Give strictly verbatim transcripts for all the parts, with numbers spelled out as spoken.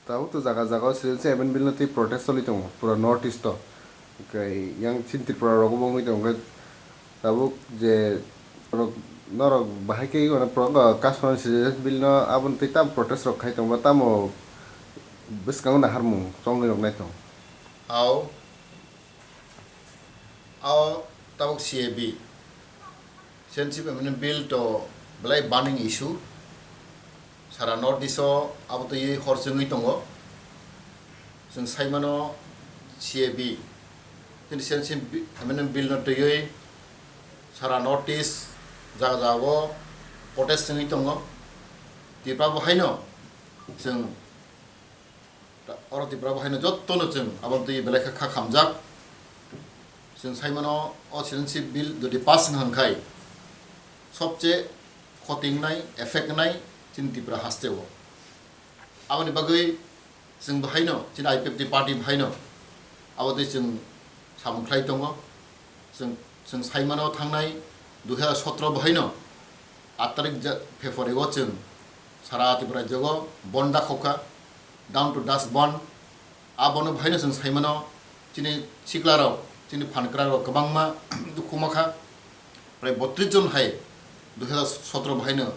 Tabuk to jaga jaga o Citizenship Amendment Bill no tei protest choli tongo pura North East o. Hwnkhe yang chini Tripura rogo bo wngwi tongo, hwnkhe tabuk je norok, norok bahai khe oro pura wngkha Kashmir Citizenship Bill no, aboni tei tamo protest rok khai tongo, tamo bwskango naharmung chongwi rok nai tongo. Ao, ao tabuk C A B, Citizenship Amendment Bill to belai burning issue. Sara North East o abo twi hor chwngwi tongo. Chwng sai mano C A B, chini Citizenship Bi-, Amendment Bill no twiwi sara North East jaga jaga o protest chwngwi tongo. Tipra bo haino chwng Ta-, oro Tripura bo haino jotto no chwng abo twi belai kha, kha khamjak. Chwng sai mano, o Citizenship Bill jodi pass wng khai, sobche khotingnai, effect nai chini Tripura haste o. Aboni bagwi chwng bo haino, chini I P F T party bo haino abo twi chwng samung khlai tongo. Chwng, chwng sai mano thangnai dui hazar sotro bo haino aat tarik ja-, February o chwng sara Tripura rajyo o bon da khokha, down to dust bon. A bono bo haino chwng sai mano, chini sikla rok, chini phan kwrak rok kwbangma dukhu ma kha. Prai botris jon hai dui hazar sotro bo haino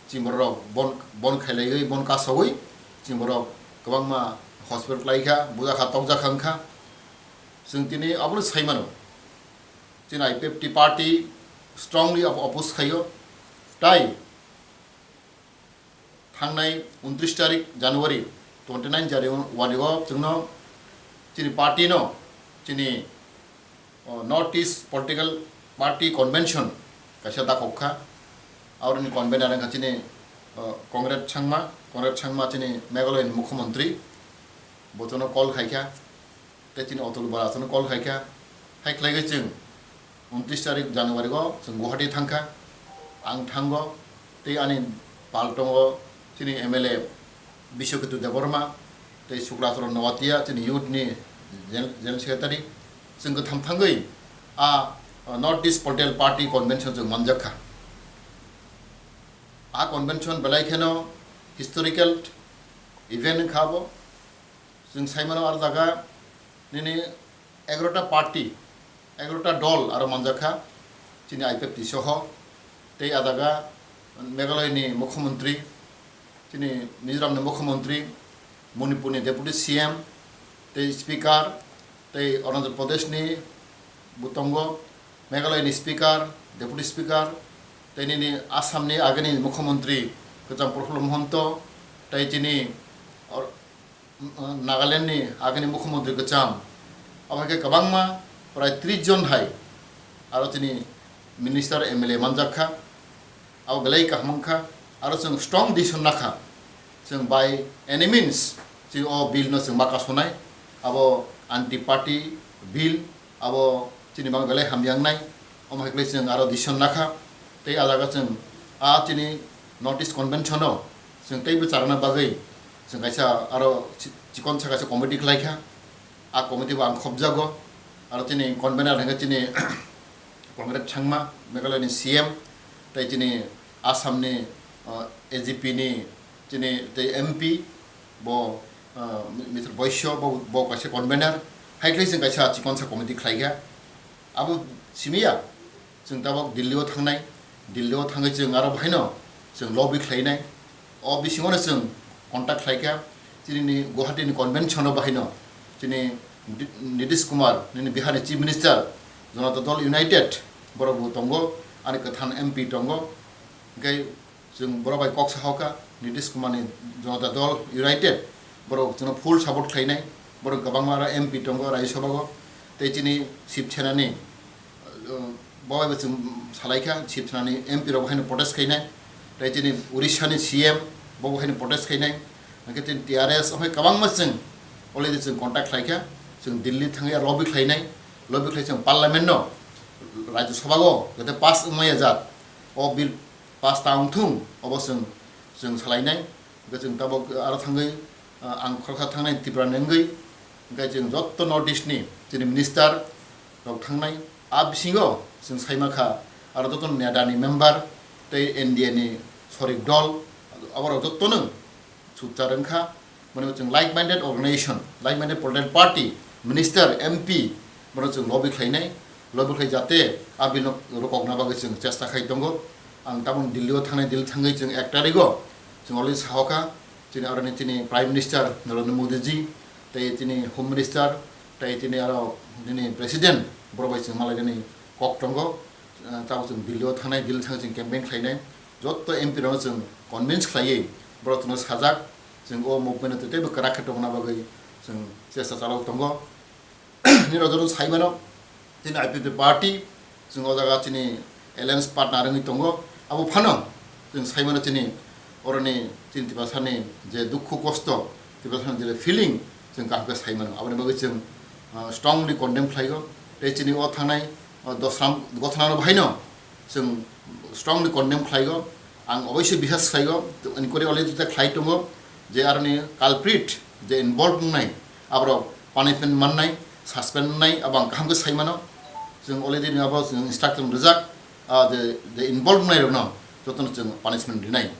chini borok rok bon, bon khailaiwi, bon kasawi chini borok kwbangma hospital klai kha, buja kha, tokja kha wng kha. Chwng tini abono sai mano. Chini I P F T party strongly op-, oppose khaio. Tai thangnai untris tarik January, twenty nine January o chwngno chini party no, chini, o, North East Political Party Convention kaisa dakhok kha. Aboroni convener wngkha chini, o, Conrad Sangma, Conrad Sangma chini Meghalaya ni Mukhyamantri, bo chwngno call khai kha. Tei chini Atul Bora chwngno call khai kha, hai khlai khe chwng untris tarik January o chwng Guwahati thang kha, ang thango, tei ani pal tongo chini M L A Biswaketu Debbarma, tei Sukla Charan Noatia chini youth ni gen-, general secretary, chwng kwtham thangwi a, a North East Political Party Convention chwng manjak kha. A convention belai kheno historical event wng kha bo. Chwng sai mano, aro jaga nini egarota party, egarota dol aro manjak kha, chini I P F T soho, tei a jaga Meghalaya ni Mukhyamantri, chini Mizoram ni Mukhyamantri, Manipur ni Deputy C M, tei Speaker, tei Arunachal Pradesh ni bo tongo, Meghalaya ni Speaker, Deputy Speaker, tei nini Assam ni agini Mukhyamantri kwcham Prafulla Mahanta, tei chini or-, Nagaland ni agini Mukhyamantri kwcham, abo hai khe kwbangma prai tris jon hai aro chini minister, M L A manjak kha. Abo belai kaham wng kha, aro chwng strong decision na kha, chwng by any means chini o bill no chwng ma kasonai, abo anti party bill, abo chini bagwi belai hamya wngnai. Omo hai khlai chwng aro decision na kha. Tei a jaga chwng a chini North East Convention o chwng teibo charwna bagwi chwng kaisa aro chi-, chikon sa kaisa committee khlai kha. A committee bo ang khobjago. Aro chini convener hwnkhe chini Conrad Sangma, Meghalaya ni C M, tei chini Assam ni, uh, A G P ni chini tei M P bo, uh, Mister Boisyo bo, bo kaisa convener. Hai khlai chwng kaisa chikonsa committee khlai kha. Abo simi ya, chwng tabok Delhi o thangnai, Delhi o thangwi chwng aro bahaino chwng lobby khlainai. O bisingo no chwng contact khlai kha, chini Guwahati ni convention o bahaino chini Niti-, Nitish Kumar, nini Bihar ni Chief Minister, Janata Dal United, borok bo tongo, ani kwthang M P tongo, hwnkhe chwng borok bai kok sahokha, Nitish Kumar ni Janata Dal United, borok chwngno full support khlainai, borok kwbangma aro M P tongo Rajya Sabha o, tei chini Shiv Sena ni, uh, bo bai bo chwng salai kha, Shiv Sena ni M P rok bo haino protest khainai, tei chini Orissa ni C M bo bo haino protest khainai, hwnkhe chini T R S omo hai kwbangma chwng already chwng contact khlai kha, chwng Delhi thangwi lobby khlainai, lobby khlai chwng parliament no, Rajya Sabha o jate pass wngmaya jat, o bill pass ta wngthung, obo chwng, chwng salainai. Hwnkhe chwng tabok aro thangwi, ah, ang khoroksa thangnai Tripura ni wngwi, hwnkhe chwng jotto North East ni chini minister rok thangnai. A bisingo chwng sai mankha aro jotto neta ni member tei N D A ni sorik dol, aborok jotto no sukchar wngkha. Mane chwng like-minded organization, like-minded political party, minister, M P, bono chwng lobby khlainai, lobby khlai jate a bill no rokokna bagwi chwng chesta khai tongo. Ang tabuk Delhi o thangnai, Delhi thangwi chwng ek tarikh o chwng already sahokha, chini aroni chini Prime Minister Narendra Modi ji, tei chini Home Minister, tei chini aro nini President, borok bai chwng malainani kok tongo. Tabuk chwng Delhi o thangnai, Delhi thangwi chwng campaign khlainai, jotto M P rokno chwng convince khlaiwi borok chwngno sajak, chwng o movement no teibo kwrak khe tongna bagwi chwng chesta chalok tongo. Nini rok joto sai mano, chini I P F T party, chwng o jaga chini alliance partner wngwi tongo. Abo phano chwng sai mano chini oroni chini Tiprasani je dukhu kosto, Tiprasani je feeling, chwng kaham khe sai mano. Aboni bagwi chwng, ah, strongly condemn khlaigo. Tei chini o thangnai, ah, dosram gothanano bahaino chwng strongly condemn khlaigo. Ang oboise bihas khlaigo, inquiry already ta khlai tongo je aroni culprit je involved wngnai, aborok punishment mannai, suspend wngnai, abo ang kaham khe sai mano. Chwng already ni abo chwng instruction rijak, ah, je, je involved wngnai rokno jotono chwng punishment rinai.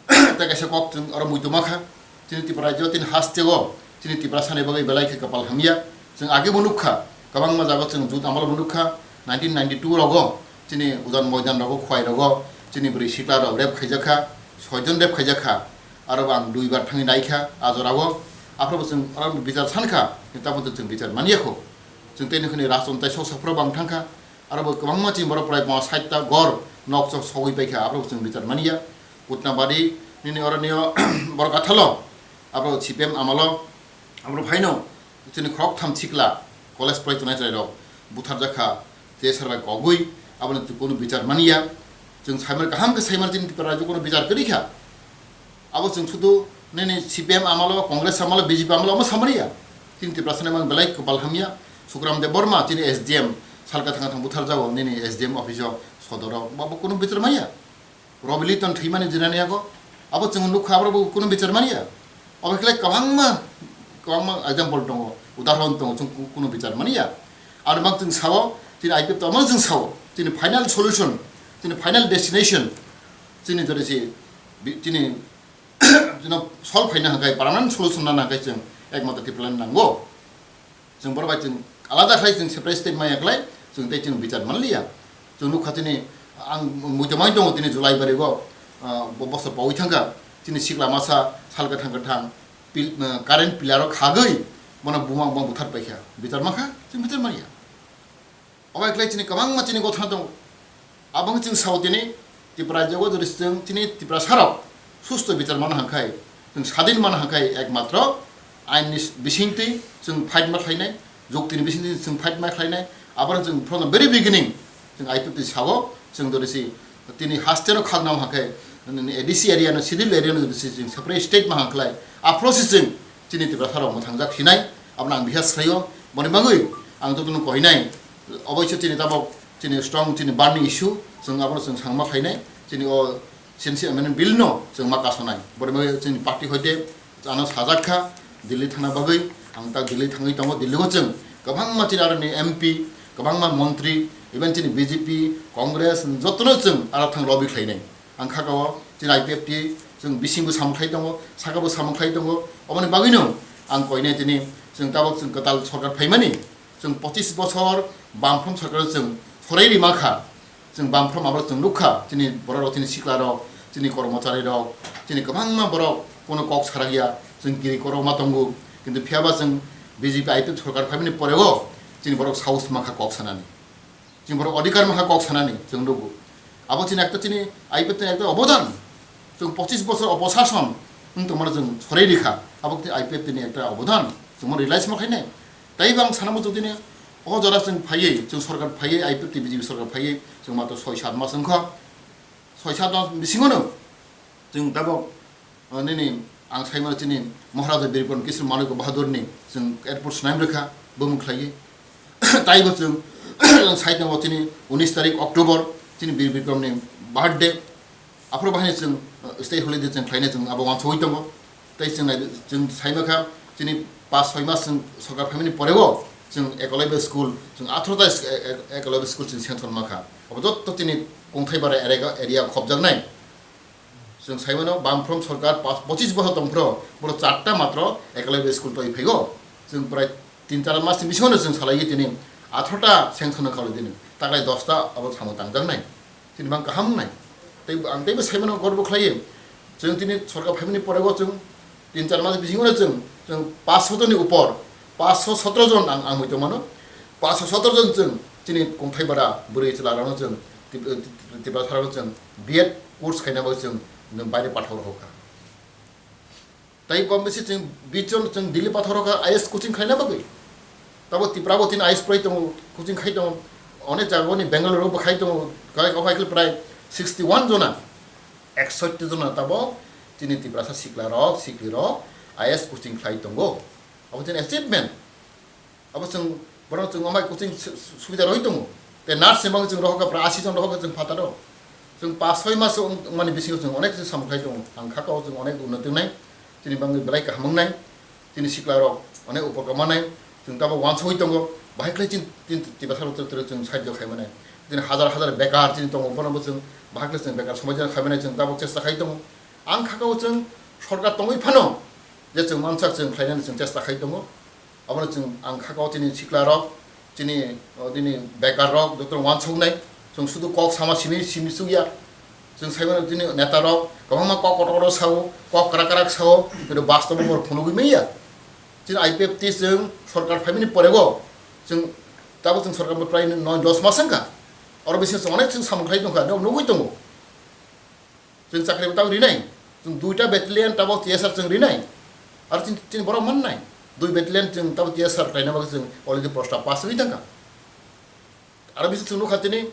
Tei kaisa kok chwng oro muitu ma kha, chini Tripura rajyo tini hasteo chini Tiprasani bagwi belai khe kapal hamya. Chwng age bo nukha, kwbangma jaga chwng jut amalo bo nukha, nineteen ninety-two rogo chini udan moidan rogo, khwai rogo chini bwrwi sikla rok rape khaijak kha, soijon rape khaijak kha, aro bo ang duibar thangwi naikha a jorao. Aphuru bo chwng oro bichar sankha, tamo chwng bichar manyakho. Chwng tei nukhuni rajtantri sok saphuru bo ang thangkha, aro bo kwbangma chini borok prai pangma sait ta gor nok chok sogwi paikha, aphuru bo chwng bichar manya. Kutnabadi nini oro nio borok athalo, abo C P M amalo, abo phaino chini khorok tham sikla college prai tongnai chwrai rok butharjakha, T S R bai kogwi, abono chwng kunu bichar manya. Chwng saimar kaham khe saimar chini Tripura rajyo kunu bichar kwrwi kha. Abo chwng sudu nini C P M amalo, Congress amalo, B J P amalo, amo samariya. Chini Tiprasani mang belai kwpal hamya. Sukram Debbarma chini S D M salka thang thang butharjago nini S D M office o sodoro, babo kunu bichar manya. Robi Liton thwimani jinani yago, abo chwng nukha, aborok bo kunu bichar manya. Obo khlai kwbangma, kwbangma example tongo, udahoron tongo, chwng ku-, kunu bichar manya. Aro bang chwng sao, chini I P F T omo chwng sao, chini final solution, chini final destination, chini jodi si, bi-, chini, chini solve khaina hwnkhe, permanent solution nana hwnkhe chwng ekmatro Tipraland nango. Chwng borok bai chwng alada khlai chwng separate state maya khlai chwng tei chwng bichar manliya. Chwng nukha chini ang muitu mai tongo tini July barigo, ah, bo-, bosor pawi thangkha chini sikla masa sal kwthang kwthang pil-, ah, current pillar o khagwi bono buma buma buthar paikha. Bichar mankha chwng bichar manya. Obo khlai chini kwbangma chini gothana tongo. Aboni chwng sao tini Tripura rajyo o jodi chwng chini Tiprasa rok susto bichar mano hwnkhai, chwng sadin mano hwnkhai ekmatro ain ni bisingtwi chwng fight ma khlainai, jukti ni bisingtwi chwng fight ma khlainai. Aboni chwng from the very beginning chwng I P F T sao chwng jodi si tini haste no khakna hwnkhai, A D C area no, schedule area no jodi si chwng separate state ma hwnkhai, aphuru si chwng chini Tiprasa rok mwthangjak sinai, abono ang bihas khlaio. Boni bagwi ang jotono koinai, oboiso chini tabok chini strong chini burning issue, chwng abono chwng sangma khlainai, chini o C N C amendment bill no chwng ma kasonai. Boni bagwi chini party hoite ano sajak kha, Delhi thangna bagwi, ang ta Delhi thangwi tongo, Delhi o chwng kwbangma chini aroni M P, kwbangma montri, even chini B J P, Congress, jotono chwng aro thang lobby khlainai. Ang kha kao chini I P F T chwng bisingo samung khlai tongo, sakabo samung khlai tongo. Oboni bagwino ang koinai tini chwng tabok chwng kwtal sorkar phaimani, chwng pochis bosor bamphrom sorkar chwng sorai rima kha. Chwng bamphrom abo chwng nukha, chini borok rok, chini sikla rok, chini kormochari rok, chini kwbangma borok kono kok sarakya, chwng kiri korokma tongo. Kintu phiyaba chwng B J P I P F T sorkar phaimani porego chini borok sahos mankha kok sanani. Chini borok odhikar mankha kok sanani chwng nukgo. Abo chini ekta chini I P F T ni ekta obodan. Chwng pochis bosor oposason wng tongmano chwng sorai rikha. Abo chini I P F T ni ekta obodan. Chwng mano realize ma khainai. Tei bang sana muchung tini o jora chwng phaiwi, chwng sorkar phaiwi, I P F T B J P sorkar phaiwi, chwng mato soi sat mas wngkha. Soi sat mas bisingono chwng tabok, o, nini ang saimano chini Maharaja Bir Bikram Kishore Manik Bahadurni chwng airport swnaim rwkha, bumung khlaiwi. Taibo chwng, chwng sai tongo chini unis tarik October, chini Bir Bikramni birthday. Aphuru bahai chwng, uh, state holiday chwng khlainai chwng abo uansugwi tongo. Tei chwng nai, chwng saimakha chini pas soi mas chwng sorkar phaimani poreo chwng Eklavya school, chwng atharoh ta ek-, ek-, Eklavya school chwng sanction mankha. Abo jotto chini kungthai bara area, area khopjaknai. Chwng sai mano, Bamfront sorkar pas-, pochis bochor tong phro, boro charta matro Eklavya school toi phaigo. Chwng prai tin char mas ni bisingo no chwng salai tini atharota sanction no khalai dini. Taklai dosta abo samung tangjak nai. Chini bang kaham nai. Tei ang teibo sai mano, gorbo khlai. Chwng tini sorkar phaimani porego chwng tin char mas bisingo no chwng, chwng paanch sho ni upor, paanch sho sotro jon ang, ang hoi tong mano. Paanch sho sotro jon chwng chini kongthai bara bwrwi chwla rok no chwng Tip-, Tip-, Tiprasa rok no chwng B Ed course khaina bagwi chwng baire pathok rok kha. Tai kom bisi chwng bichon chwng Delhi pathor kha I A S coaching khlaina bagwi. Tabo Tripura bo tin I A S prai tongo, coaching khai tongo. Onek jaga ni Bangalore bo khai tongo. Kai ko khai prai sixty one jona, eksotti jona tabo chini Tiprasa sikla rok, sikli rok I A S coaching khlai tongo. Abo chini achievement. Abo chwng, borok chwng amai coaching su-, su-, subida roi tongo. Te nurse ni bagwi chwng rohor kha pura asi jon rohor kha chwng phataro. Chwng pas soi mas wng-, wngmani bisingo chwng onek chwng samung khai tongo. Ang kha kao chwng onek unnoti wngnai. Chini bagwi belai kaham wngnai. Chini sikla rok onek upokar manai. Chwng tabo wansugwi tongo. Bahai khlai chini, chini Tiprasa rok twrwk twrwk chwng sahajyo khai manai. Chini hajar hajar bekar chini tongo. Bono bo chwng bahai khlai chwng bekar somajana khai manai chwng tabo chesta khai tongo. Ang kha kao chwng sorkar tongwi phano je chwng mansak chwng khlainani chwng chesta khai tongo. Abono chwng ang kha kao chini sikla rok, chini, o, chini bekar rok joto wansuknai. Chwng sudu kok sama simi, simi chukya. Chwng sai mano chini neta rok kwbangma kok kotor kotor sao, kok kwrak kwrak sao, pero bastobo bor phunugwi manya. Chini I P F T chwng sorkar phaimani porego chwng tabo chwng sorkar bo prai noi dos mas wngkha. Oro bisingo chwng onek chwng samung khlai tongkha, nok nugwi tongo. Chwng chakri bo tabo rinai. Chwng duita battalion tabo T S R chwng rinai. Aro chini, chini borok mannai. Dui battalion chwng tabo T S R khlaina bagwi chwng already prostab pass wngwi thangkha. Aro bisi chwng nukha chini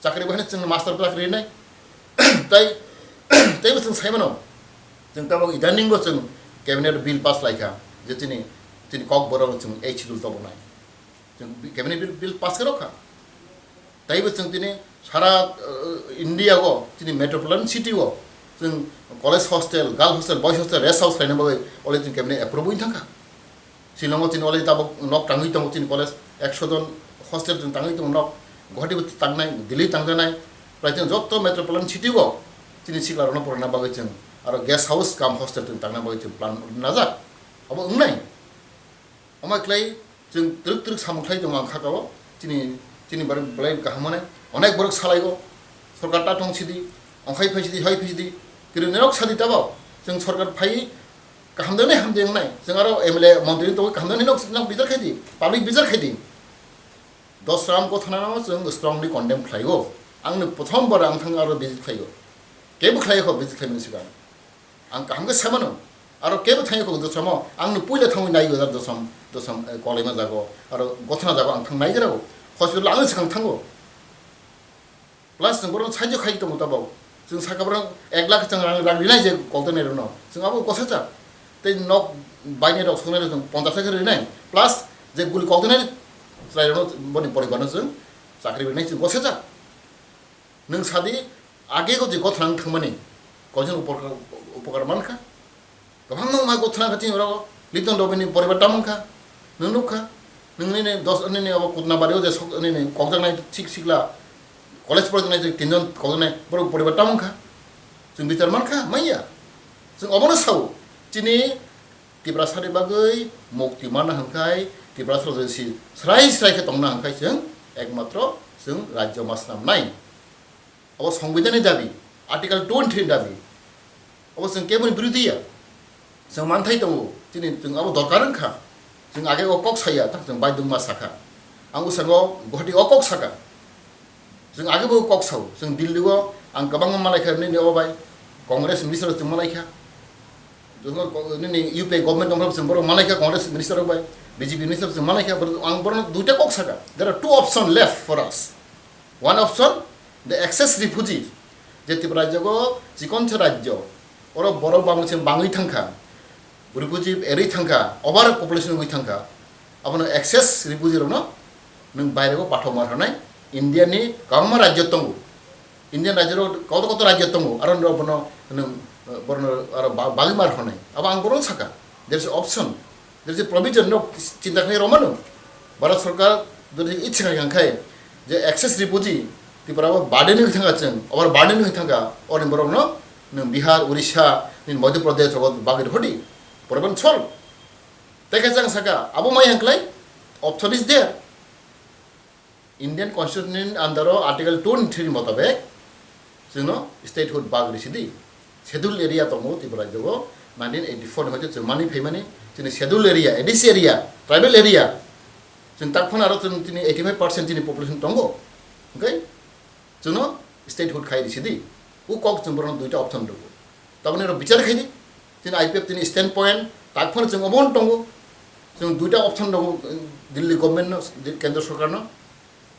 chakri bo haino chwng master bo chakri rinai. Tai, teibo chwng sai mano. Chwng tabo idaning bo chwng cabinet bill pass laikha. Je chini, chini kok borok chwng eight schedule tobonai. Chwng cabinet bill, bill pass khe rwkha. Taibo chwng tini sara, uh, India o chini metropolitan city o chwng college hostel, girl hostel, boys hostel, rest house khlaina bagwi already chwng cabinet approve wngwi thangkha. Shillong o chini already tabuk nok tangwi tongo chini college, ekso jon hostel chwng tangwi tongo nok, Guwahati bo tangnai, Delhi tangjanai, prai chwng joto metropolitan city o chini sikla rokno porina bagwi chwng aro guest house kam hostel chwng tangna bagwi chwng plan najak. Abo wngnai. Omo khlai chwng twrwk twrwk samung khlai tongo ang kha kao. Chini, chini bar-, belai kaham manai. Onek borok salai o. Sorkar ta tong sidi, ongkhai phai sidi, hai phai sidi. Kiri norok sadi tabao. Chwng sorkar phai kaham de nai, ham de nai. Chwng aro M L A, montri ni tongwi kaham de nai nok, nok bichar khai di. Public bichar khai di. Dosram gothana no chwng strongly condemn khlai o. Ang no prothom bar ang thang aro visit khlai o. Kebo khlai kho visit khlai mani swkang. Ang kaham khe samano. Aro kebo thangwi kok dosamo, ang no puila thangwi naiwi jar dosam, dosam, eh, kolaima jago, aro gothana jago ang thang naigra o. Hospital ang swkang thango. Plus chwng borok sahajyo khai tongo tabok. Chwng saka borok ek lakh chwng rang, rang rinai je kok tongnai rokno. Chwng abo kosa cha. Tei nok bainai rok songnai rok chwng ponchas lakh rinai. Plus je guli kok tongnai chwrai rokno boni poribar no chwng chakri rinai chwng kosa cha. Nwng sadi, age o je gothana wng thangmani, koijon upokar, upokar mankha? Kwbangma wngma gothana khe chini oro Liton Dobini poribar tamo wngkha? Nwng nukha? Nwng nini dos, nini abo Kutnabari o je sok, nini kokjaknai sik-, sikla college porijaknai je tinjon kokjaknai borok poribar tamo wngkha? Chwng bichar mankha? Manya. Chwng obono sao. Chini Tiprasani bagwi mukti manna hwnkhai, Tiprasa rok si srai srai khe tongna hwnkhai chwng ekmatro chwng rajyo ma swnamnai. Abo Songbidanni dabi, Article twenty ni dabi. Abo chwng keboni birodhi ya. Chwng manthai tongo, chini chwng abo dorkar wngkha. Chwng age o kok saya, tak chwng baidung ma sakha. Ang bwskango Guwahati o kok saka. Chwng age bo kok sao, chwng Delhi o ang kwbangma malaikha nini obo bai, Congress minister chwng malaikha. Joto ko-, nini U P A government tongkha chwng borok malaikha Congress minister rok bai, B J P minister chwng malaikha, borok, ang borokno duita kok saka. There are two option left for us. One option, the excess refugee, je Tripura rajyo chikon se rajyo, oro borok bangwi chwng bangwi thangkha. Refugee erwi thangkha, over population wngwi thangkha, abono excess refugee rokno nwng bairego pathok ma rwnai, India ni kwbangma rajyo tongo, Indian rajyo rok kotor kotor rajyo tongo, aro norok bono nwng, eh, borokno aro ba-, bagwi ma rwnai, abo ang borokno saka, there is option, there is provision, norok chinta khlai rwmano, Bharat Sarkar jodi ichha khai kha khai je excess refugee Tripura o burden wngwi thangkha chwng, over burden wngwi thangkha, oni borokno Nwng Bihar, Orissa, nini Madhya Pradesh rogo bagwi rw di. Problem solve. Tei khe chang saka, abo mai hwnklai, option is there. Indian Constitution ni under o Article two ni three ni motabek chwngno statehood bag risi di. Schedule area tongo Tripura rajyo o, nineteen eighty-four ni hoite chwng mani phaimani, chini schedule area, A D C area, tribal area, chwng tak phano aro chwng chini eighty-five percent chini population tongo. Hwnkhe chwngno statehood khai risi di. O kok chwng borokno duita option rwgo. Taboni rok bichar khai di. Chini I P F T ni standpoint tak phano chwng obono tongo. Chwng duita option rwgo, Delhi government no, Kendra Sarkar no.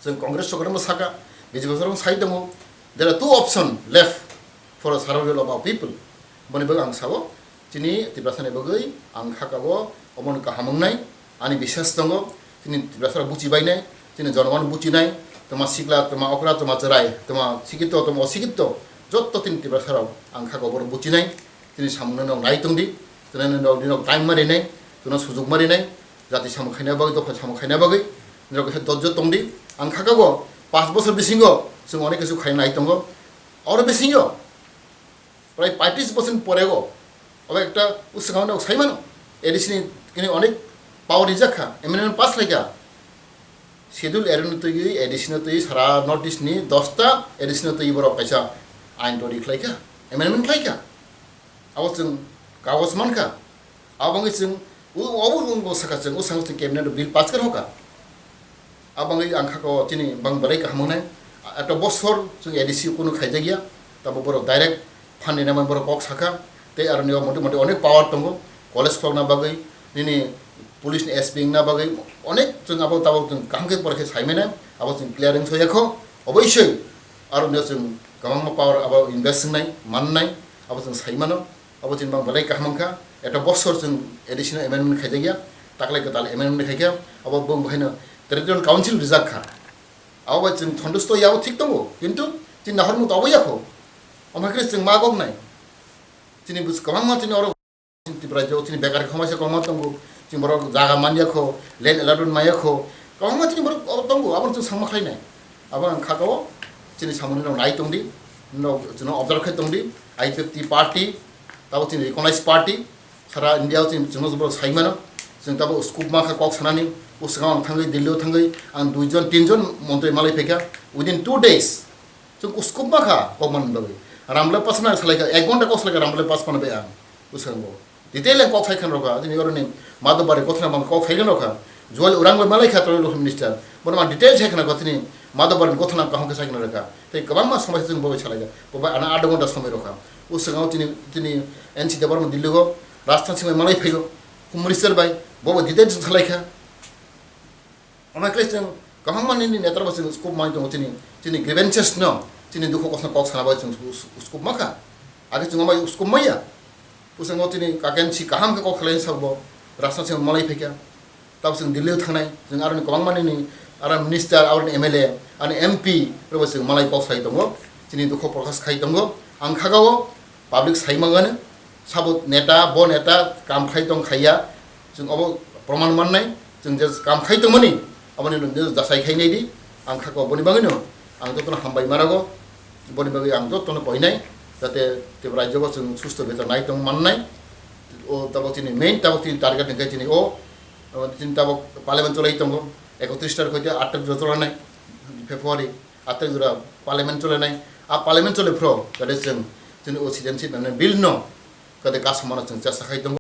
Chwng Congress Sarkar no saka, B J P Sarkar no sai tongo. There are two option left for the survival of our people. Boni bagwi ang sao, chini Tiprasa ni bagwi ang khakao omono kaham wngnai. Ani biswas tongo, chini Tiprasa rok buchi bainai, chini jonogon buchinai, toma sikla, toma okra, toma chwrai, toma sikito, toma osikito, jotto chini Tiprasa rok ang khakao borok buchinai, chini samungno nok nai tongdi, chini nok, nok time ma rinai, chini sujug ma rinai, jati samung khaina bagwi, dopha samung khaina bagwi, nirok khe dojjo tongdi, ang khakao paanch bosor bisingo chwng onek kisu khaina nai tongo, oro bisingo Prai paitris bosor ni pore o, obo ekta uswkang no sai mano, A D C ni kini onek power rijak kha, amendment pass lai kha. Schedule area no twiwi A D C no twiwi sara North East ni dosta A D C no twiwi borok kaisa ain tori khlai kha, amendment khlai kha. Abo chwng kagoj man kha. Abo wngwi chwng, o, obo wngbo saka chwng, o saka chwng cabinet o bill pass khe rokha. Abo wngwi ang khakao chini bang belai kaham wngnai. Eto bosor chwng A D C kunu khaijakya, tabo borok direct phan rinai man borok kok sakha. Tei aroni o mote mote onek power tongo, college khulokna bagwi, nini police ni S P wngna bagwi, onek chwng abo tabok chwng kaham khe pore khe sai mano, abo chwng clear wng soya kho. Oboisoi aroni o chwng kwbangma power abo invest wngnai, mannai, abo chwng sai mano. Abo chini bang belai kaham wngkha, eto bosor chwng A D C no amendment khaijakya, taklai kwtal amendment khaikha, abo bung bahaino Territorial Council rijak kha. Abo bai chwng sontusto ya, abo thik tongo, kintu chini nahormung to abo ya kho. Omo hai khe chwng ma goknai. Chini bus kwbangma chini oro Tripura rajyo chini bekar khoma se kwbangma tongo, chini borok jaga man ya kho, land allotment man ya kho, kwbangma chini borok tongo, abo chwng sangma khlainai. Abo ang khakao chini samungni rok nai tongdi, nok chwngno observe khai tongdi, I P F T party, tabo chini recognized party, sara India o chini chwngno borok sai mano, chwng tabo scope ma kha kok sanani, o swkang ang thangwi Delhi o thangwi ang dui jon tin jon montri malai phaikha, within two days, chwng scope ma kha kok manwi bagwi. Ramle Pass na salai kha, ek ghonta kok salai kha Ramle Pass phano be ang, o swkang bo. Detail ang kok sai khan rokha, chini oroni Madhobari gothana bang kok sai khan rokha. Jual Orang bai malai kha Tribal Welfare Minister. Bono ma detail sai khan rokha, chini Madhobari gothana kaham khe sai khan rokha. Tei kwbangma somai chwng bo bai salai kha. Bo bai ana adha ghonta somai rokha. O swkang chini, chini N C Debbarma Delhi go, Rajthan Singh bai malai phaigo. Home Minister bai, bo bai detail chwng salai kha. Omo khe chwng kwbangma nini neta rok chwng scope mai tongo, chini, chini grievances no, chini dukhu kosno kok sana bai chwng scope ma kha. Age chwng omo scope maya. Bwskango chini kakensi kaham khe kok khlai sak bo, Rajthan Singh malai phaikha. Tabo chwng Delhi o thangnai, chwng aroni kwbangma nini, aro minister, aroni M L A, aroni M P rok bo chwng malai kok sai tongo. Chini dukhu prokash khai tongo. Ang khagao public sai mangano, sabo neta, bo neta kam khai tong khaiya, chwng obo proman mannai, chwng je kam khai tongmani, aboni je jasai khai nai di, ang khakao boni bagwino, ang jotono hambai marago, boni bagwi ang jotono koinai, jate Tripura rajyo bo chwng susto beton nai tong mannai, o tabok chini main, tabok chini target hwnkhe chini o, o chini tabok parliament cholai tongo, ekotris tarikh hoite aat tarikh jora cholanai, February, aat tarikh jora parliament cholanai, a parliament chole phro, jate chwng chini o citizenship amendment bill no, kade kasamano chwng chesta khai tongo.